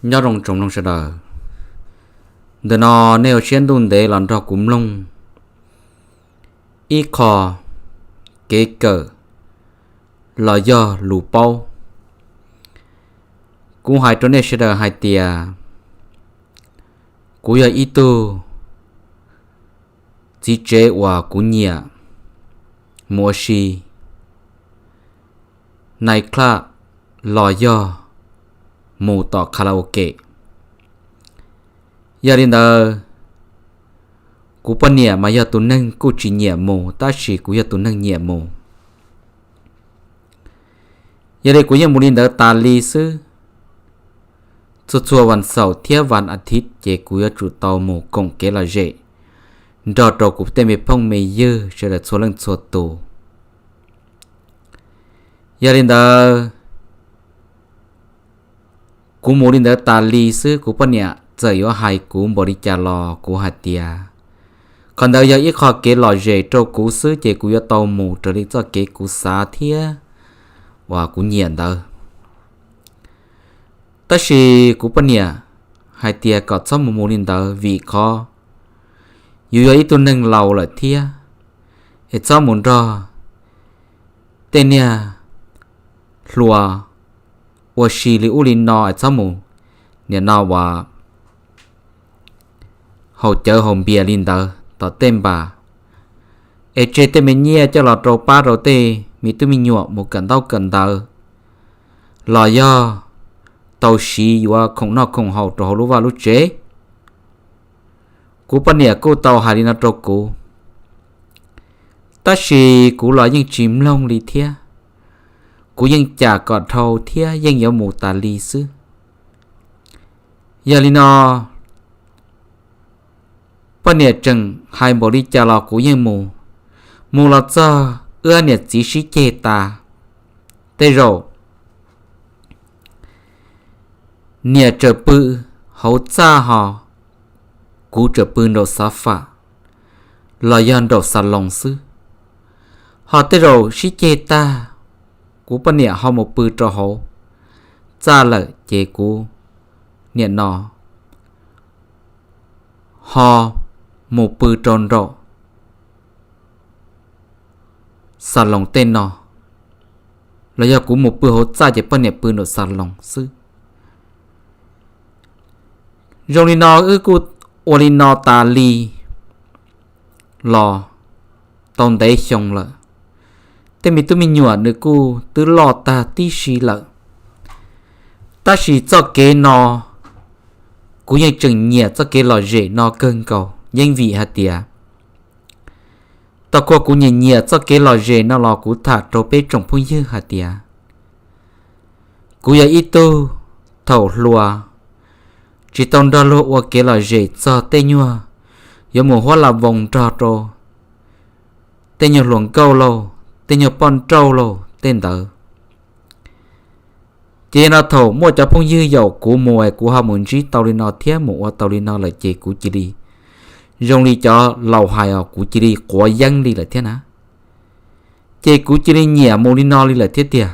Nyob zoo tsoom mloog sawv daws, ntawm no nej ua siab ntuj ntev los nrog kuv mloog ib qho kev kawm los yog lus paub. Kuv hais rau nej sawv daws hais tias kuv yog ib tug txiv tsev uas kuv nyiam mus ua si night club los yog mus tom karaoke. Yog li ntawd, kuv poj niam mas yog tus neeg kuj tsis nyiam mus, tab sis kuv yog tus neeg nyiam mus. Yog li kuv yeej mus li ntawd tas li xwb. Txhua txhua vas xaum thiab vas a thiv ces kuv yuav tsum tau mus koom kev lom zem nrog rau kuv tej me phooj me ywg sawv daws txhua leej txhua tus. Yog li ntawd, kuv mus li ntawd tas li xwb, kuv poj niam txawm yuav hais kuv npaum li cas los kuv hais tias qhov ntawd yog ib qho kev lom zem rau kuv xwb ces kuv yuav tau mus raws li txoj kev kuv xav thiab uas kuv nyiam ntawd. Tab sis kuv poj niam hais tias kom txhob mus mus li ntawd vim qhov yus yog ib tug neeg laus lawm thiab, es txhob mus nrog tej niag hluas ua si li ub li no, es txhob mus nim no uas haus cawv haus npias li ntawd tom tej npas, es tseg tej me nyiaj coj los rau pab rau tej me tub me nyuam mus kawm ntaub kawm ntawv, los yog tau siv yuav khoom noj khoom haus rau hauv lub vaj lub tsev. Kuv poj niam kuj tau hais li no rau kuv, tab sis kuv los yeej tsis mloog li thiab. Kuv yeej cam kom dhau thiab yeej yuav mus tas li xwb. Yog li no, poj niam tseem hais npaum li cas los kuv yeej mus. Mus los txog wb niam txiv sib ceg tas, tej zaum niam tseem pw hauv txaj ho kuv tseem pw nraum xav fam los yog nraum xas loos xwb. Ho tej zaum sib ceg tag, kuv poj niam ho mus pw rau hauv txaj lawm ces kuv niam no ho mus pw rau nraum xas loos tej no, los yog kuv mus pw hauv txaj ces poj niam pw nraum xas loos xwb. Zoo li no wb kuj ua li no tas li los tau ntev xyoo lawm. Tej me tub me nyuam nws kuj twb loj tag tib si lawm, tab sis txoj kev no kuv yeej tseem nyiam txoj kev lom zem no kawg nkaus. Yeej vim hais tias tau kuv nyiam nyiam txoj kev lom zem no los kuv tham rau peb tsoom phooj ywg hais tias kuv yog ib tug thaum hluas tsis tau nrog luag ua kev lom zem txog tej nyuag yuav mus huab la voos nrog rau tej nyuag hluas nkauj lauj, tej nyuag poj nrauj lauj tej ntawd. Ces yog no thaum muaj cov phooj ywg yaum kuv mus es kuv ho mus ntsib tau li no thiab mus ua tau li no lawm ces kuv cia li, zoo li cov laus hais os, kuv cia li quav yeeb li lawm thiab na. Ces kuv cia li nyiam mus li no li lawm thiab tiag.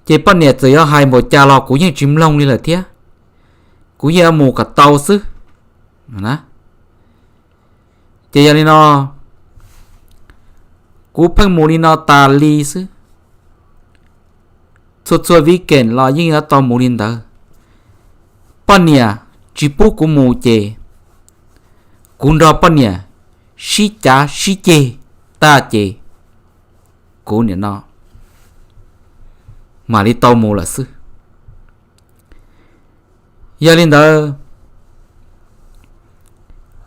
Ces poj niam txawm yuav hais npaum cas los kuv yeej tsis mloog li lawm thiab, kuv yeej mus kom tau xwb. Ces yog li no, kuv pheej mus li no tas li xwb. Txhua txhua weekend los yeej yuav tau mus li ntawd. Poj niam tsis pub kuv mus ces kuv nrog poj niam sib cav sib ceg tag ces kuv nim no mam li tau mus lawm xwb. Yog li ntawd,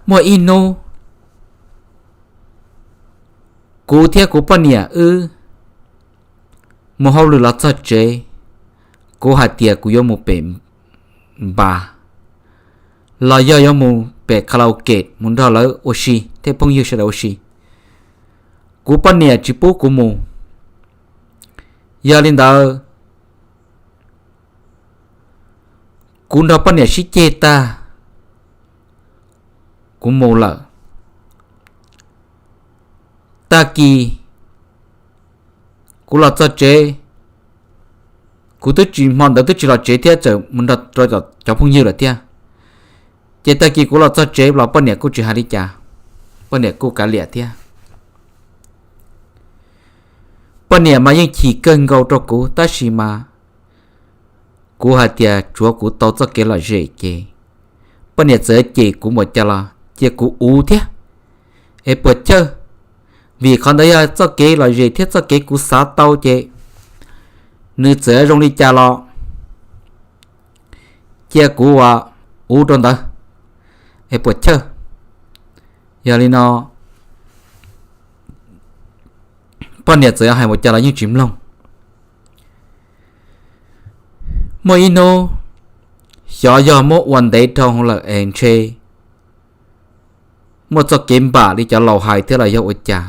muaj ib hnub kuv thiab kuv poj niam wb mus hauj lwm los txog tsev, kuv hais tias kuv yuav mus pem npas los yog yuav mus pem karaoke mus nrog lawv ua si thiab phooj ywg sawv daws ua si. Kuv poj niam tsis pub kuv mus. Yog li ntawd, kuv nrog poj niam sib ceg tag, kuv mus lawm. Tag kis kuv los txog tsev, Kuv twb tsis, hmo ntawd twb tsis los tsev thiab, txawm mus nrog rau cov phooj ywg lawm thiab. Ces tag kis kuv los txog tsev los poj niam kuj tsis hais li cas, poj niam kuj kav liam thiab. Poj niam mas yeej chim kawg nkaus rau kuv, tab sis mas kuv hais tias tsuav kuv tau txoj kev lom zem ces poj niam txawm cem kuv npaum cas los cia kuv uv thiab, es puas chawj, vim qhov ntawd yog txoj kev lom zem thiab txoj kev kuv xav tau ces nws txawm zoo li cas los cia kuv uv rau ntawd, es puas chawj. Yog li no poj niam txawm hais npaum cas los yeej tsis mloog. Muaj ib hnub xyov yog muab ua ntev dhau lawm es ntshe muaj txoj kev npam li cov laus hais thiab los yog ua cas,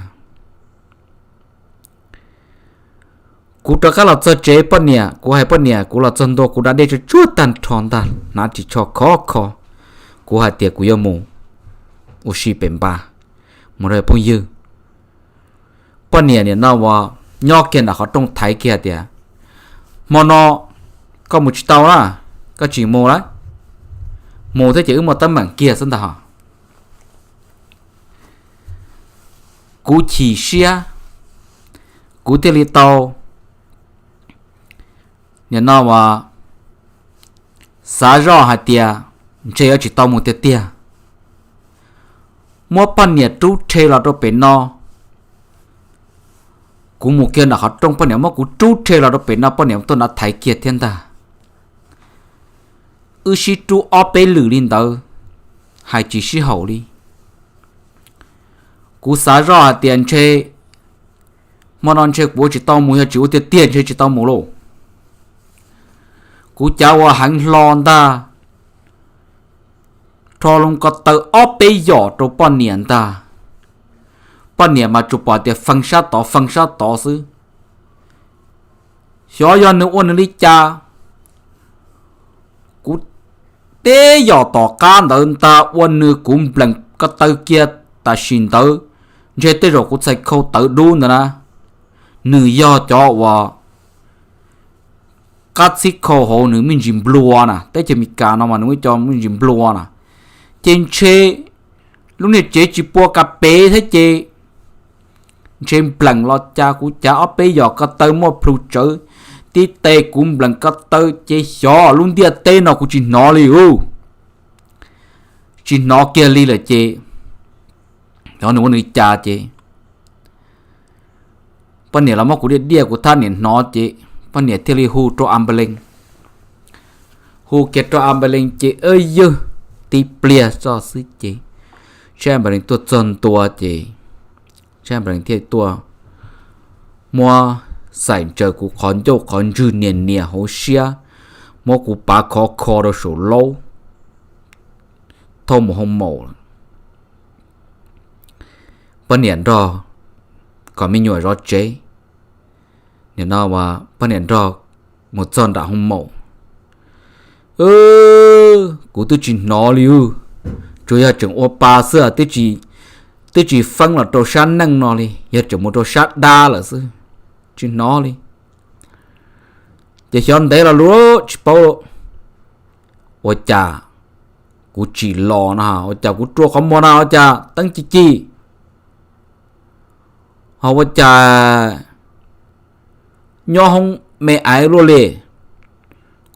kuv rov qab los txog tsev, poj niam, kuv hais poj niam, kuv los txog ntua kuv da dej tsuag tsuag tag nrho ntag, hnav ris tsho khov kho, kuv hais tias kuv yuav mus ua si pem npas, mus nrog phooj ywg. Poj niam nim no uas nyob kiag nram qhov rooj thaiv kiag tias, hmo no koj mus tsis tau na, koj tsis mus lawm, mus thiab ces wb muaj teeb meem kiag xwb ntag ho. Kuv chim siab, kuv thiaj li tau nim no uas xav zoj hais tias ntshe yuav tsis tau mus tiag tiag. Muab poj niam rub rhe los rau pem no, kuv mus kiag nram qhov rooj poj niam muab kuv rub rhe los rau pem no, poj niam tuaj nrad thaiv kiag thiab ntag. Wb sib rub ob peb lwm li ntawd, hais tsis sib haum li. Kuv xav zoj hais tias ntshe hmo no ntshe kuv ua tsis tau mus, yog tsis ua tiag tiag ntshe tsis tau mus lauj. Kuv cav ua heev hlo ntag, rho loo ko taw ob peb yom rau poj niam ntag. Poj niam mas tsuas pom tias fee sab tod fee sab tod xwb. Xyov yog nws ua nws li cas, kuv teb yom tom qab ntawd ntag ua nws kuv npleem ko taw kiag tam sim ntawd, ntshe tej zaum kuv txhais khau tawv dub ntawd na. Nws yog cov uas qab txhib khau hauv nws me ntsis nplua na, teb chaws Amelikas no mas nws muaj cov me ntsis nplua na, ces ntshe lub niag tsev tsis pua ka pev thiab ces ntshe npleem los cas kuv cav ob peb yom ko taw muaj plhu tsawv, tib tes kuv npleem ko taw ces xyov lub ntiaj teb no kuv tsis hnov li u, tsis hnov kiag li lawm ces xyov nws ua nws cas ces poj niam los muab kuv diaj diaj kuv thab niam hnov ces poj niam thiaj li hu rau ambulance. Hu kiag rau ambulance ces yawg, tib pliag txog xwb ces tsheb ambulance tuaj txog ntua ces tsheb ambulance thiaj tuaj muab xaim ntsaws kuv qhov ncauj qhov ntswg nias nias hauv siab, muab kuv pav khov kho rau saum laub, thauj mus hoo maum. Poj niam nrog kom me nyuam zov tsev. Nim no poj niam nrog mus txog nram hoo maum, kuv twb tsis hnov li, tsuas yog tseem ua pa xwb, twb tsis feeb los rau sab neej no li, yog tseem mus rau sab dab lawm xwb, tsis hnov li. Ces xyov ntev los lus tsis paub ua cas kuv tsim los no, ua cas kuv rua qhov muag no ua cas teeb ci ci, ho ua cas nyob hoob me aiv luaj li,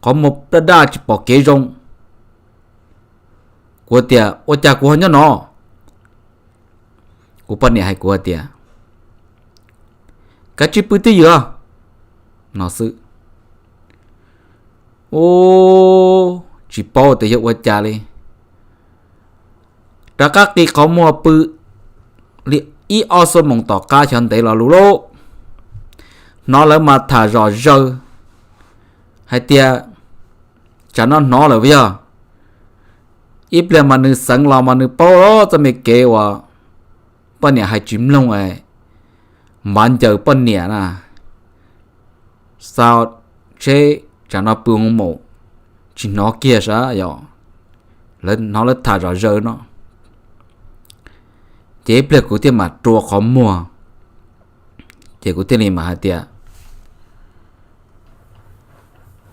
qhov muag daj daj tsis pom kev zoo. Kuv tias ua cas kuv ho nyob no? Kuv poj niam hais kuv tias, kav tsij pw twj ywm no xwb. Ua tsis paub tias yog ua cas li, rov qab qi qhov muag pw li ib ob xuab moos tom qab xyov ntev los lus lauj, hnov lawv mas tham zom zaws hais tias, tsam no hnov lawm yog ib pliag mas nws xeev los mas nws paub txoj me kev uas poj niam hais tsis mloog, npav ncaws poj niam na, xa tsheb tsam no pw hoo maum tsis hnov kiag sav, yog hnov lawv tham zom zaws no. Ces ib pliag kuv thiaj mam rua qhov muag, ces kuv thiaj li mam hais tias,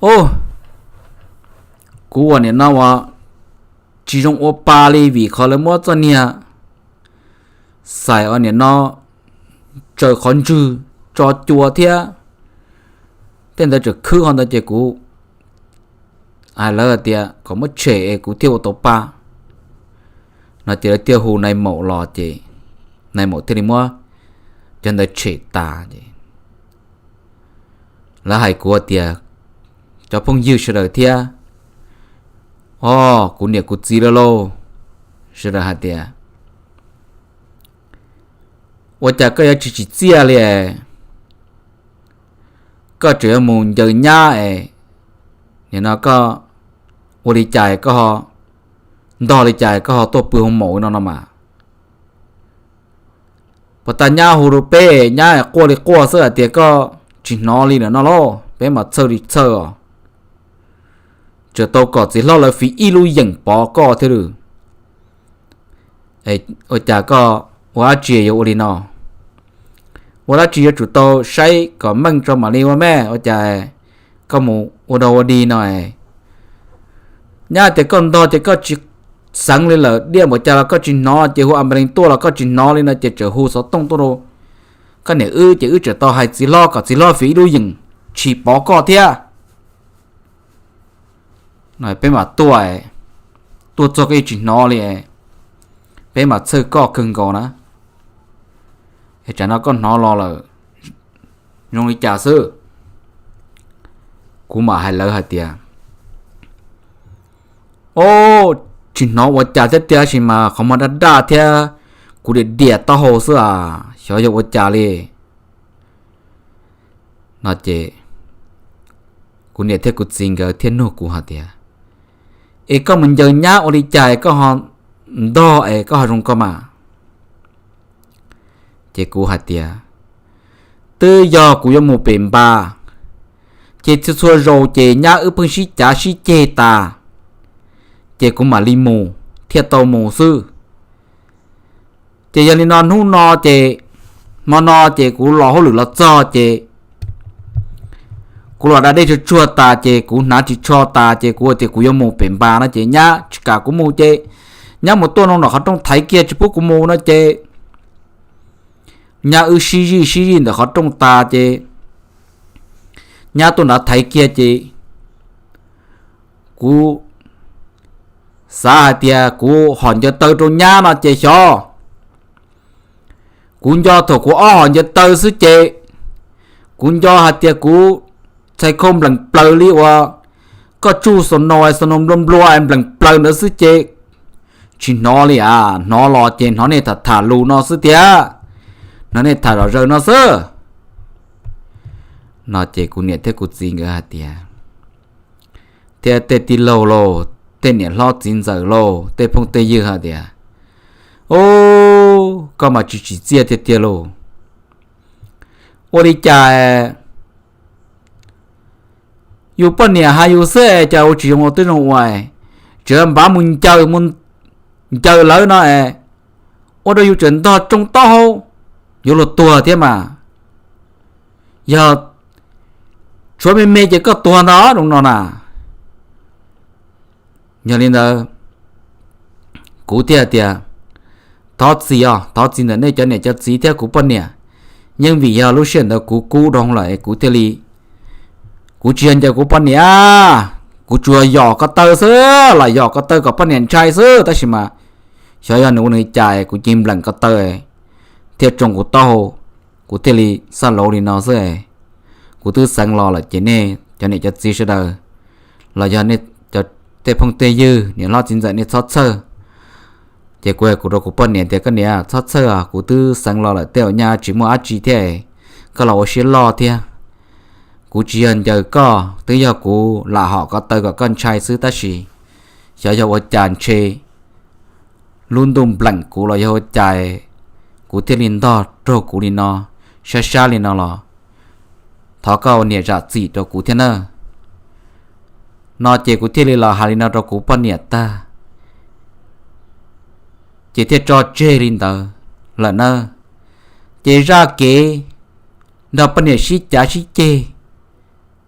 Ub, kuv uas nim no uas tsis zoo ua pa li vim qhov lawv muab txoj niag xais uas nim no tsaws qhov ntswg tso cua thiab tej ntawd tseem khwb qhov ntawd ces kuv hais lawv hais tias kom muab tshem es kuv thiaj ua tau pa no ces lawv thiaj hu nais maum los ces nais maum thiaj li muab cov ntawd tshem tas es lawv hais kuv tias, cov phooj ywg sawv daws thiab, o, kuv niam kuv txiv lawv lauj, sawv daws hais tias, ua cas koj yuav tsis tsim txiaj li, koj tseem yuav mus ncaws nyab es nim no koj ua li cas koj ho ntog li cas koj ho tuaj pw hoo maum no no mas. Puas tas nyab hu rau peb, nyab quaj li quaj xwb hais tias koj tsis hnov li lawm no lauj, peb mas txhawj li txhawj os. Tseem tau kom txiv hlob lawv fiv ib lub yeem pov koj thiab lawm. Ua cas koj ua dab tsi yuav ua li no? Ua dab tsi yuav tsum tau saib kom meej tso mam li ua me, ua cas koj mus ua dog ua dig no? Nyab tias koj ntog ces koj tsis xeev li lawm, diaj npaum cas los koj tsis hnov, ces hu ambulance tuaj los koj tsis hnov li no ces tseem hu xov tooj tuaj rau koj niam wb ces wb tseem tau hais txiv hlob kom txiv hlob fiv ib lub yeem tshis pov koj thiab. Peb mam tuaj, tuaj txog koj yeej tsis hnov li, peb mam txhawj koj kawg nkaus na. Es tsam no koj hnov los lawm zoo li cas xwb? Kuv mam hais lawv hais tias, o, tsis hnov ua cas thiab tiag sis mas qhov muag daj daj thiab kuv diam diam taub hau xwb as, xyov yog ua cas li no ces kuv niam thiab kuv txiv nkawd thiaj nug kuv hais tias, es koj mus ncaws nyab ua li cas koj ho ntog es koj ho zoo koj mas? Ces kuv hais tias, twb yog kuv yuav mus pem npas, ces txhua txhua zaus ces nyab wb pheej sib cav sib ceg tas, ces kuv mam li mus thiaj tau mus xwb. Ces yog li no hnub no ces, hmo no ces kuv los hauj lwm los txog ces kuv los da dej tsuag tsuag tas ces kuv hnav ris tsho tas ces kuv tias kuv yuav mus pem npas no ces nyab tsis kam kuv mus ces nyab mus tuaj nram qhov rooj thaiv kiag tsis pub kuv mus no ces nyab wb sib zij sib zij ntawm qhov rooj tas ces nyab tuaj nrad thaiv kiag ces kuv xav hais tias kuv hom ncaws taw rau nyab no ces xyov, kuv nco thaum kuv ob hom ncaws taw xwb ces kuv nco hais tias kuv txhais khau npleem plaws li uas koj tsuj xo no xo no nplua nplua npleem plaws ntawd xwb ces tsis hnov li as, hnov los ces hnov nej tham tham lus no xwb tiag, hnov nej tham zom zaws no xwb no ces kuv niam thiab kuv txiv nkawd hais tias, thiab tej tij laug lauj, tej niam hlob txiv ntxawm lauj, tej phooj tej ywg hais tias, u, koj mas tsis tsim txiaj tiag tiag lauj. Ua li cas yus poj niam hais yus xwb es cas ua tsis zoo ua twb zoo ua, tseem npav mus ncaws, mus ncaws lawv no es ua rau yus tseem ntog tsoo taub hau, yuav luag tuag thiab mas. Yog tshuav me me ces koj tuag ntag zoo no na. Yog li ntawd, kuv thiaj tias, thov txim os, thov txim ntawm nej cov niam cov txiv thiab kuv poj niam. Yeej vim yog lub sij hawm ntawd kuv kub dhau lawm kuv thiaj li, kuv tsis yog ncaws kuv poj niam, kuv tsuas yog yos ko taw xwb, los yog yos ko taw kom poj niam ntshai xwb, tab sis mas xyov yog nws ua nws cas kuv cia li npleem ko taw thiaj tsoo kuv taub hau, kuv thiaj li xaj lauv li no xwb. Kuv twb xeev los lawm ces nej cov niam cov txiv sawv daws los yog nej tej phooj tej ywg niam hlob txiv ntxawm nej txhob txhawj. Ces kuv, kuv rau kuv poj niam tias, koj niam txhob txhawj, kuv twb xeev los lawm tej zaum nyaj tsis muaj dab tsi thiab, koj los ua siab loj thiab. Kuv tsis yog ncaws koj, twb yog kuv lam hom ko taw kom koj ntshai xwb tab sis xyov yog ua cas ntshe lub ntuj npleem kuv los yog ua cas kuv thiaj li ntog raug kuv li no, sab sab li no los thov koj ua niam zam txim rau kuv thiab nawb. No ces kuv thiaj li los hais li no rau kuv poj niam tag, ces thiaj tso tseg li ntawd lawm nawb. Ces zaj kev nrog poj niam sib cav sib ceg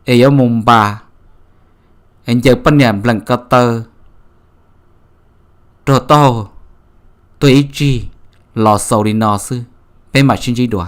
es yuav mus npas Ncaws poj niam npleem ko taw rau taub hau tuag ib tsig los xaus li no xwb, peb mam sib ntsib dua.